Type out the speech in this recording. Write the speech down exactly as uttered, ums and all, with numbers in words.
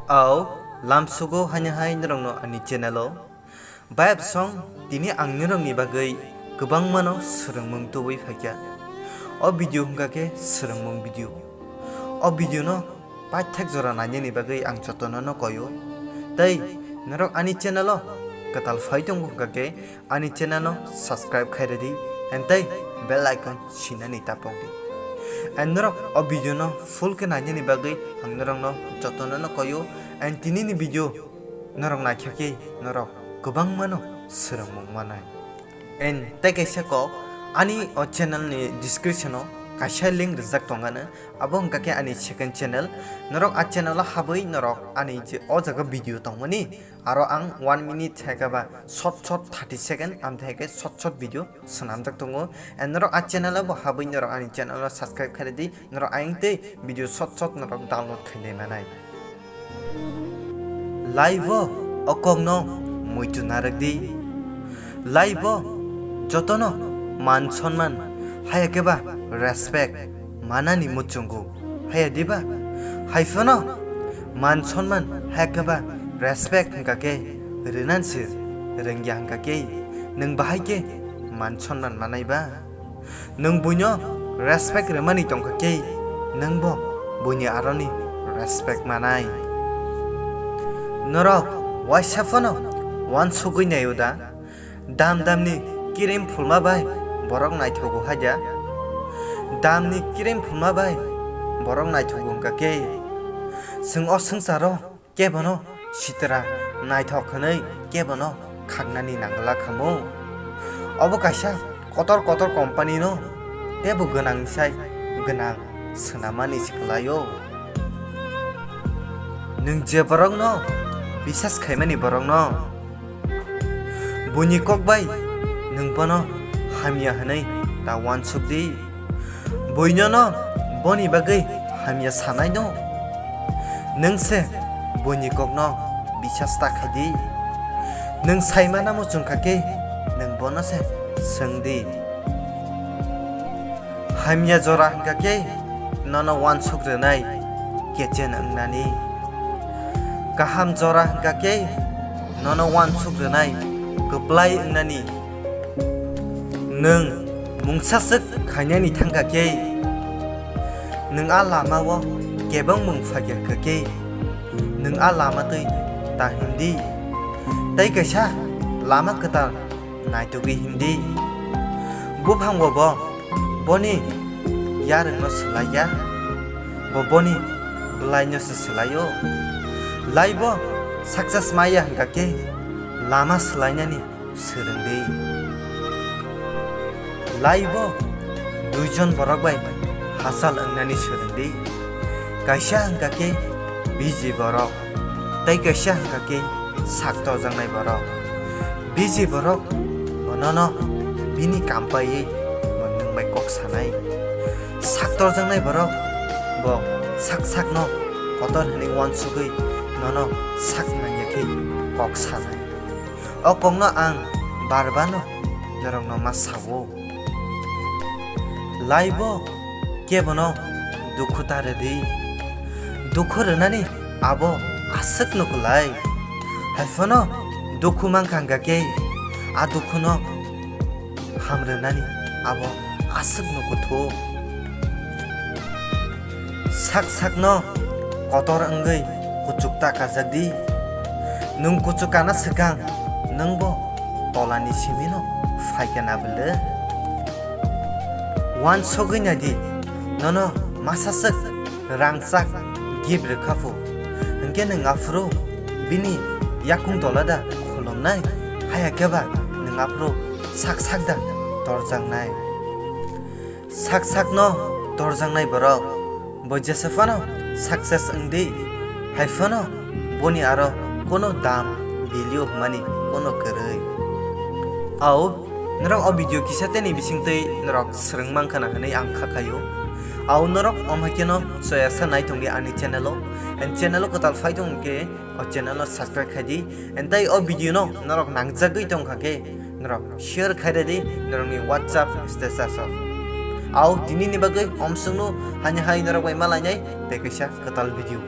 Au, lamsugo haino hai norokno ani channel o. Bayap song tini ang norokni bagwi kwbangmano swrwngmung tubui phaikha. O video hwnkha khe swrwngmung video. O video no paithak jora nainani bagwi ang jotono no koyo. Tei norok ani channel o kwtal phai tongo hwnkha khe ani channel no subscribe khai rwdi, and tei bell icon sinani tapok di. And norok o video no full khe nainani bagwi ang norokno jotono no koyo, and tini ni video norok naikha khe norok kwbangmano swrwngmung manai. And tei kaisa kok, ani o channel ni description o kaisa link rijak tongano, abo hwnkha khe ani second channel. Norok a channel o habwi norok ani je o jaga video tongmani, aro ang one minute hai khe ba short short thirty second, amtwi hai khe short short video swnamjak tongo. And norok a channel o bo habwi norok ani channel o subscribe khai di, norok ayang tei video short short norok download khainai manai. Life o o kokno muitu narwk di. Life o jotono man sonman, haya khe ba respect manani muchungo, haya diba? Hai phano man sonman, haya khe ba respect hwnkha khe rwnan se rwngya hwnkha khe nwng bahai khe man sonman manai ba? Nwng buino respect rwmani tongkha khe, nwngbo buini aroni respect manai. Norok waisa phano uansugwi naio da? Dam damni kirim phulma bai borok naithogo hai da? Damni kirim phulma bai borok naithogo wngkha khe, chwng o swngcharo kebono sitra naithok hwnwi kebono khaknani nangla khamu. Obo kaisa kotor kotor company no teibo gwnang sai gwnang swnamani se kwlaio. Nwng je borokno bisas khaimani borokno buini kok bai nwng bono hamya hwnwi ta uansuk di. Buinono boni bagwi hamya sanaino nwng se buini kokno bisas ta khai di. Nwng saimana muchung kha khe nwng bono se swng di. Hamya jora hwnkha khe nono uansuk rwnai kechen wngnani. Kaham jora hwnkha khe nono uansuk rwnai kwplai wngnani. Nwng mungsa swk khainani thangkha khe, nwng a lama-o kebengmung phaikha khe, nwng a lama twi ta himdi, tei kaisa lama kwtal naitugwi himdi. Buphangbo bo boni yarwngno swlaiya, bo boni bwlaino se swlaio. Laibo success maya hwnkha khe lama swlainani swrwngdi. Laibo duijon borok bai hachal wngnani swrwngdi. Kaisa hwnkha khe biji borok, tei kaisa hwnkha khe sak torjaknai borok. Biji borok bo nono bini kam paiwi bo nwng bai kok sanai. Sak torjaknai borok bo sak sakno kotor hwnwi uansugwi nono sak nangya khe kok sanai. O kokno ang bar bano norokno ma sao. Laibo kebono dukhu ta rwdi. Dukhu rwnani abo aswk nukulai. Haiphano dukhu mankha hwnkha khe a dukhuno ham rwnani abo aswk nukuthu. Sak sakno kotor wngwi kuchuk ta kajak di. Nwng kuchuk kana swkang nwngbo tolani simino phaikha na bwle? Uansugwi nai di, nono masa swk rangchak gift rwkha phu, hwnkhe nwng aphuru bini yakung tola da khulumnai? Haya khe ba nwng aphuru sak sak da torjaknai? Sak sakno torjaknai borok bo jesa phano success wngdi, hai phano boni aro kono dam value hwnmani kono kwrwi. Au, norok o video kisa teni bisingtwi norok swrwng mankha na hwnwi ang kha khaio. Au, norok om hai kheno soyasa nai tongdi ani channel o, and channel o kwtal phai tong khe o channel no subscribe khai di, and tei o video no norok nangjagwi tongkha khe norok share khai rwdi norokni WhatsApp status o. Au, tini ni bagwi omswngno hani hai norok bai malainai tei kaisa kwtal video.